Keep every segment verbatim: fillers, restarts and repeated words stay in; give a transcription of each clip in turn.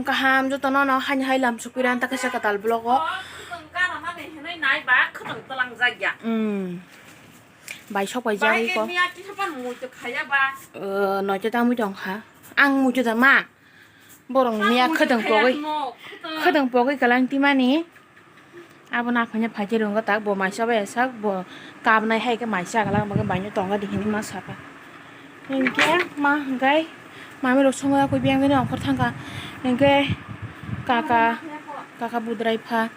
Kaham jotono no haini hai lam sukpira ta kaisa kwtal vlog o. Khwtwng kana mani hinwi nai ba khwtwng twlang jak ya. Hmm. Bai sok bai Bai jagwi ke ko. Miya kisa pan mui to khaya ba. Eh, noito ta mui tong kha. Ang mui to da ma. Borok ni miya khwtwng pogwi. Khwtwng pogwi kalang timani. Abo na phanya phaidi rwngo tak bo maisa bai sak bo kabnai hai khe maisa agla bagwi baino tongo di hinwi ma saka. Hinkhe ma hinkhe mami rok songo yakui biyang gini ongkhor thangkha. Hinkhe kaka kaka budrai pha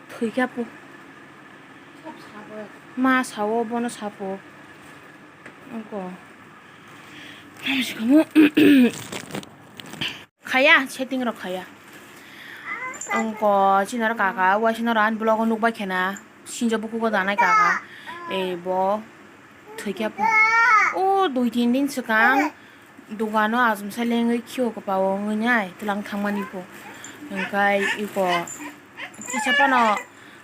thwikha pu. Ma sao bono sapo. Ongko. Khaya, setting rok khaya. Ongko, chini oro kaka, waisano oro ani vlog o nukbai khena, sinjo bukugo danai kaka. Ei bo thwikhe, o dui tin din swkang dogano achomsa lengwi khio kwpao wngwi nai twlang thangmani pho. Hwnkhe iko kisa phano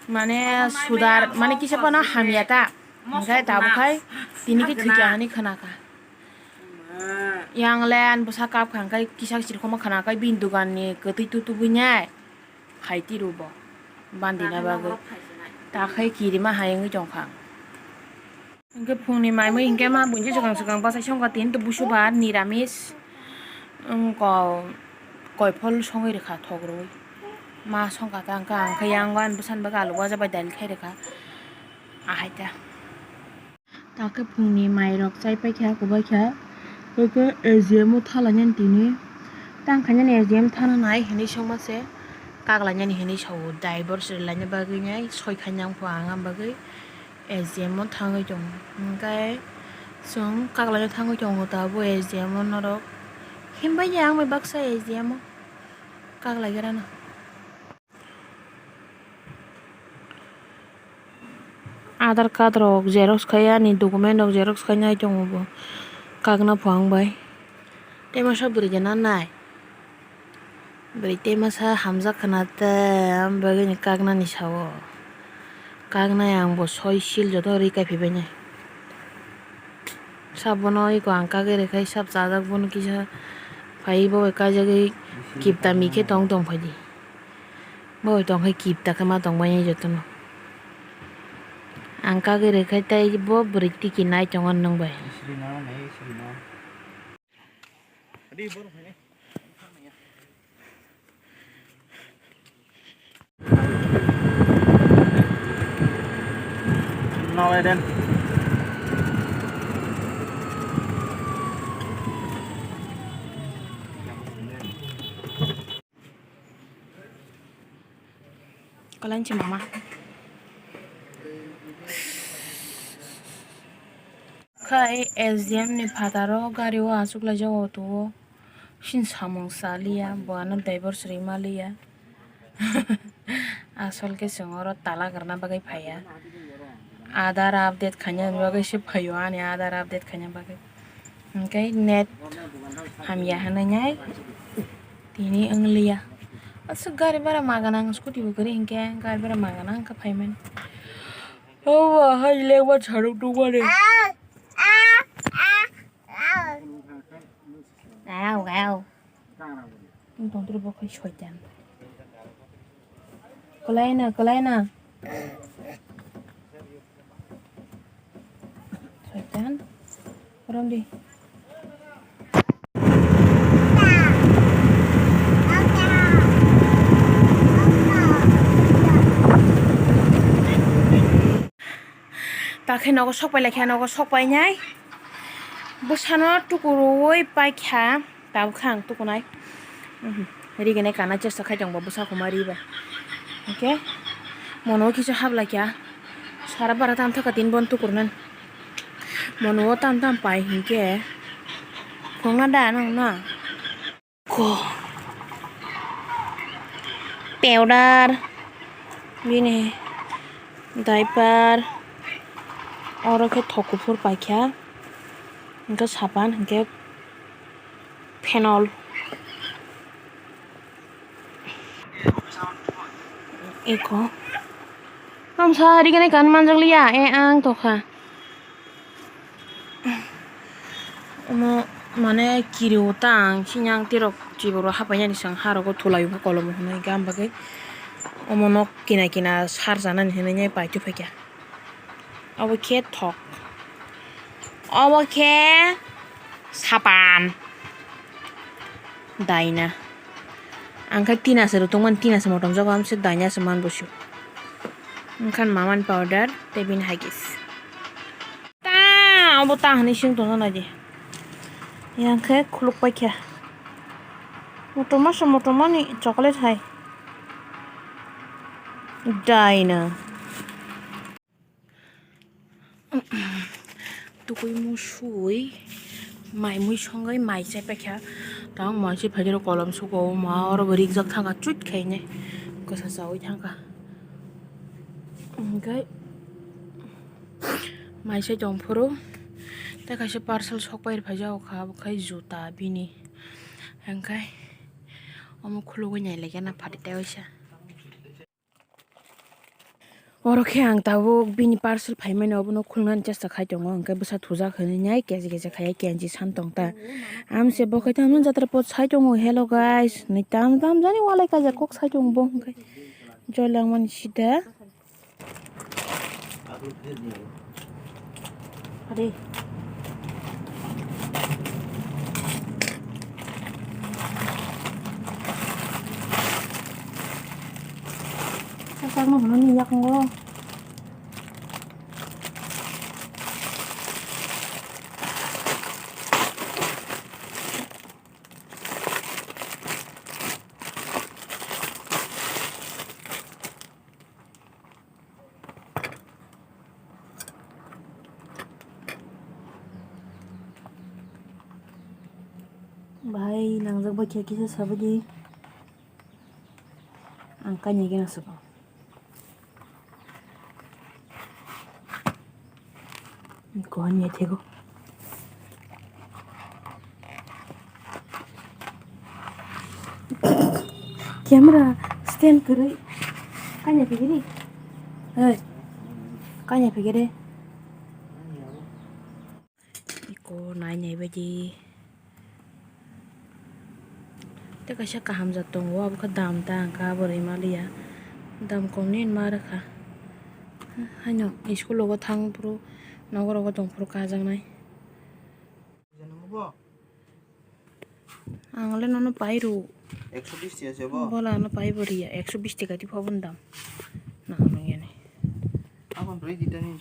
mane sudar, mane kisa phano hamya ta. Hwnkhe tabuk khai tini khe thwikya hinwi khna kha. Yang le ani bwsa kap kha, hwnkhe kisa chirikhokma khna kha, bini dogan ni kwtwi tu tubui nai phai tiro bo bandina bagwi. Ta khai kirima hai wngwi tong kha. Hwnkhe phungni mai mui hwnkhe ma buini swkang swkang bwsai songkha tini to busubar niramis wngkha koiphol songwi rwkha thok rwui ma songkha ta hwnkhe ang khe yang ani bwsani bagwi alu waja bai dali khai rwkha ahai ta. Takhe phungni mairok chai paikha, kubaikha, hwnkhe A G M o thalainani tini tang khainani A G M thana nai hinwi songma se, kaklainani hinwi sao, divorce rwlaina bagwi nai soi khaina wngkha ang, ang bagwi A G M o thangwi tongo. Hwnkhe chwng kaklaina thangwi tongo tabuk A G M o norok himbai ya wng bai baksa A G M o kaklai gra na. Aadhaar card rok xerox khai, ani document rok xerox khai nai tongo bo, kakna phang bai. Tei masa bwrwi gana nai, bwrwi tei masa hamjak khna, tei am bagwini kaknani sao, kaknai ang bo soi sil joto rwi kai phaibainai. Sabo no iko ang kagwi rwkhai sab chajak, bono kisa phaiwi bo bai kaijagwi kipta mi khe tong tong phaidi. Bo bai tong khe kipta khe ma tong bai jotono. Ang kagwi rwkhai tei bo bwrwi tiki nai tongo nwng bai. Kalanchi mama. Khai S D M ni phataro gari o achuk lai jago auto o. Sini samung saliya, bo ano divorce rima liya. Asol khe chwng oro talak rwna bagwi phaiya. Aadhaar update khaina bagwi se phaio, ani Aadhaar update khaina bagwi. Hwnkhe net hamya hwnwi nai tini wngliya. Aswk gari bera maganang, scooty bo kwrwi hinkhe gari bera maganang wngkha phaimani. Obo hai lengma saruk nukmani. Gau, gau. Tongtwrwi bo khai soitan. Kwlaina, kwlaina. Soitan. Romdi. Takhe nogo sok pai laikha, nogo sok painai. Bwsano tukurui paikha. Tabuk khe ang tukunai. Mhm. Riginai kana chesta khai tongbo bwsa khuma ri bai. Hwnkhe mono kisa hablaikha. Sara bara tam thaka tin bon tukurnani. Mono o tam tam pai hinkhe. Khongna da nang na. Ko. Powder. Bini diaper. Oro khe thok kuphur paikha. Hwnkhe sapan hwnkhe Phenol. Eko. Amsa riganai kan manjak liya, e ang tokha. Omo mane kiri o tang, sinyang tirok Chiboro hapainani swng harogo thulai wngkha kolomo hwnwi, gam bagwi omo nok kina kina sarjanani hwnwi paitwi phaikha. Obo khe thok, obo khe sapan, daina. Ang khe tina se rwtwngmani, tina se motom jago, amse daina se man bwsio. Wngkha mamani powder tei bini Huggies. Ta, obo ta hwnwi swng tongna nai di. Yang khe khuluk paikha. Motom masa motom mani chocolate hai. Daina. Tukui musui, mai mui songwi mai chai paikha. Tang mai se phaijaro kolom suko, ma oro bo rikjak thangkha, chuit khaine. Kwsa chaui thangkha. Hwnkhe mai se tongphuru, tei kaisa parcel sokpai rwphaijago kha, abo khai juta bini. Hwnkhe omo khulugwi nailaikhe na phatitei waisa. Oro khe ang tabuk bini parcel phaimani, obono khulnani chesta khai tongo, hwnkhe bwsa thujak hinwi nai kechi kechi khai kenchi san tong ta. Amse bo khai tamo jatra pot sai tongo, hello guys hinwi tam tam jani walai kajak kok sai tongo bo hwnkhe joy langmani sida. Adi. Sasakno hwnwi yakango. Bahai nangjak bai khe kisa sabaidi ang kanya gena sabo. Kohan ya thego. Camera stand kwrwi. Kanya phigiri. Hey. Kanya phigiri. Iko nai nai baidi. Tei kaisa kaham jat tongo, abo khe dam ta hwnkha, abo rwima liya. Dam kom ni ma rwkha. Haino school rogo thang phuru, nogo rogo tong phuru kajaknai. Ang le nono pai rw. Ekso bish tiya se bo? Bola ano pai bo riya, ekso bish taka di phobon dam. Nang nang yani. Abon rwi di tani.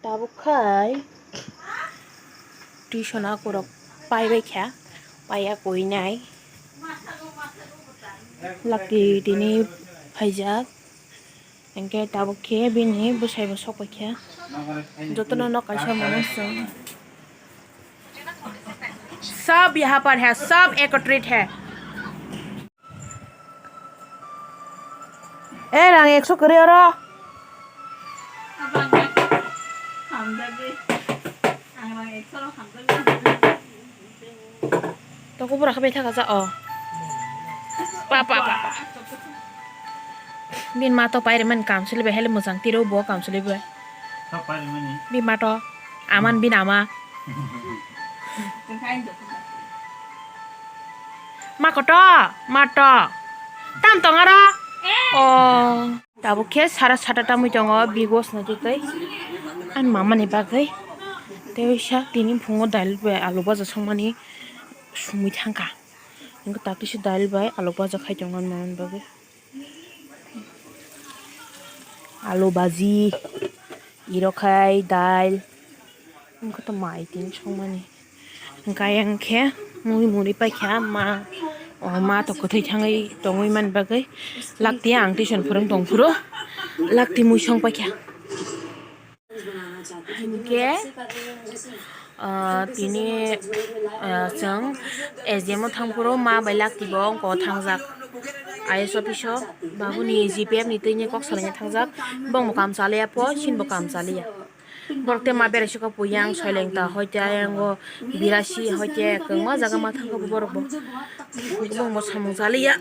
Tabuk khai tuition akurok pai bai kha, paiya koi nai. Lakti tini phaijak, hwnkhe tabuk khe bini bwsai bo sok pai kha. Jotono nok kaisa mano chwng. Sab yaha par hai, sab ekotrit hai. Eh, rang ekso kwrwi oro. Toko bura khe bai thaka ja o. Pa, pa, pa, pa. Bini ma to pai rwmani kamchwlwi bai, hai le mwchang tiro bo kamchwlwi bai. Bini ma to aman bini ama. Ma koto, ma to. Tam tong aro. O. Tabuk khe sara sata tamwi tongo, big boss no twi twi. Ani mama ni bagwi. Tei sa tini phungo dal bai alu baja songmani sumui thangkha. Wngkha takisa dal bai alu baja khai tongo ani mama ni bagwi. Alu baji, iro khai dal. Wngkha to mai tini songmani. Hwnkhe ayang khe mui muri paikha ma, o ma to kwthwi thangwi tongwi mani bagwi lakti ang tuition phwrwng tongphuru lakti mui song paikha. Hinkhe, ah, tini, ah, chwng S D M o thangphuru ma bai lakti bo wngkha thangjak I S office o, babuni G P F ni twini kok salaina thangjak, bongbo kam chaliya pho, chini bo kam chaliya. Borok te ma berai sukha pui yang soileng ta hoite ayango birasi hoite kwbangma jaga ma thangkha borok bo. Bongbo samung chaliya.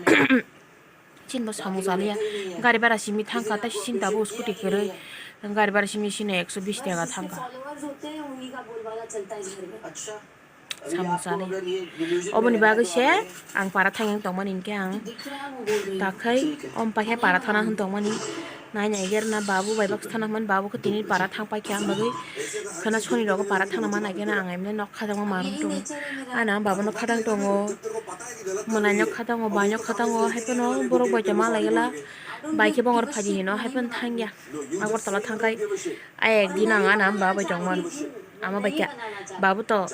Chini bo samung chaliya. Gari bara simi thangkha, tei chini tabuk scooty kwrwi. Gari bara simi sini ekso bish taka thangkha. Samung chaliya. Oboni bagwi se ang para thangwi tongmani hinkhe ang takhai om paikhe para thana hwn tongmani. Nai nai gerna babu bai baksa thana hwn, babu khe tini para thang paikhe ang bagwi. Khana soni rogo para thangna mana khe na ang emne nok khatangma marwng tongo. Ana babu nok khatang tongo. Mwnai nok khatango, bai nok khatango, hai phano borok bai tongma lai gela. Bai khe bongor phaidi hino, hai phano thangya. Agartala thangkhai, ai ek din ang ana ba bai tongmano. Ama bai khe, babu to,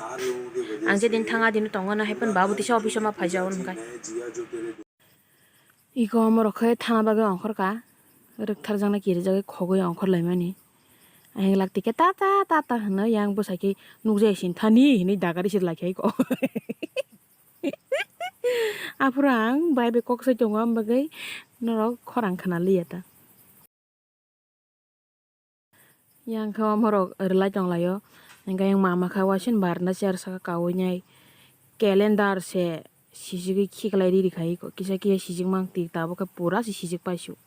ang je din thanga din tongmano, hai phano babu tisa office ma phaijao hwnkhai. Iko omorok khe thana bagwi ongkhorkha, rwktharjaknai kirijagwi khogwi ongkhor laimani. Ang lak tike, "Tata, tata," hwnwi yang bwsai khe nukjai sini thani hinwi dagari sir laikha iko. Aphuru ang bai bai kok sai tongo, am bagwi norok khorang khna liya ta. Yang khe omorok rwlai tong laio, hingke yang mama khe waising baranda chair saka kaui nai calendar se sijigwi khiklai riri khai kisa kisa sijik mang twi tabuk khe pura se sijik paisuk.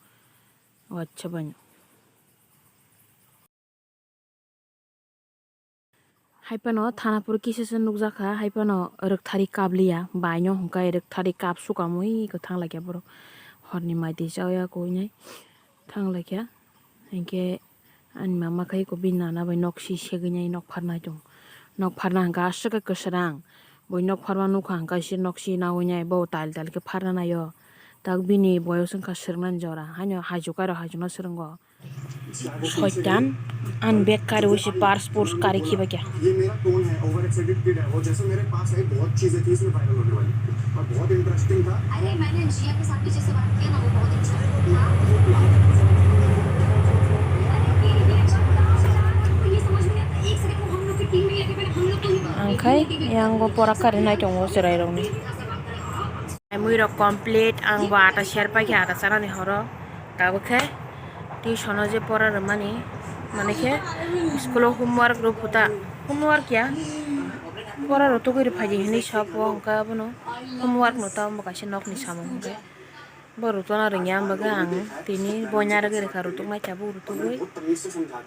O acha baino. Hai phano thana phuru kisa se nukjakha, hai phano rwkthari kapliya, baino hwnkhe rwkthari kap sukamwi kwthang laikya borok. Horni mai twi chaya kuinai thang laikya. Hinkhe ani mama khai iko bini nana bai nok si segwi nai nok pharnai tongo. Nok pharna hwnkhe aswk khe kwswrang. Bui nok pharma nukha hwnkhe aswk nok si naui nai bo tal tal khe pharna naio. Tak bini boyos wngkha swrwngna jora, haino haijuk kairo haijuk no swrwngo. Soitan, ani bag kariui se purse purse kari khiba kya. ये मेरा टोन है, over excited kid है, और जैसे मेरे पास आई, बहुत चीजें थी इसमें वायरल होने वाली, और बहुत इंटरेस्टिंग था। अरे, मैंने जिया के साथ पीछे से बात किया ना, वो बहुत अच्छा था। अरे, ये, ये अच्छा था, ये समझ में नहीं आता। एक सेकंड, वो हम लोग की टीम में ही है, हम लोग तो ही Angkhai, yang bo pora kari nai tongo cherai rokni. Mui rok complete, ang bo ata ser pai khe ata chanani horo. Tabuk khe tuition o je pora rwmani, mane khe school o homework rw phuta, homework ya, pora rw tugui rw phaidi hinwi sabo, hwnkhe abono homework no tamo kaisa nokni samung hwnkhe bo rwtuna rwngya, ang bagwi ang tini boina rwgwi rwkha, rwtuknai tabuk rwtugwi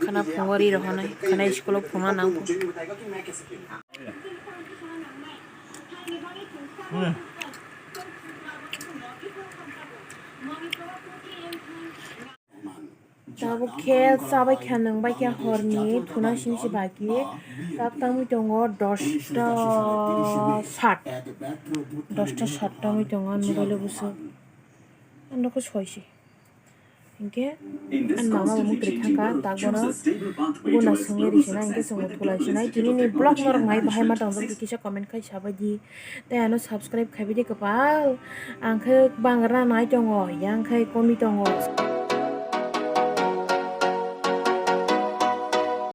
khana phungo ri rw hwnwi khana school o phunukna nang. Tabuk khe chabai kha, nwng bai kha horni thuna singsi baki tak tangwi tongo dosta sat, dosta sat tangwi tongo ani mobile o bwswk. Ano khe soise. Hinkhe ani mama bo muktrwi thangkha, tak bono guna swngwi ri sinai, hinkhe chwng uthulai sinai. Tini ni vlog norok nai bahai ma tongjak kisa comment khai sabai di. Tei ano subscribe khaibai di kwpal. Ang khe bangra nai tongo, yang khai komi tongo.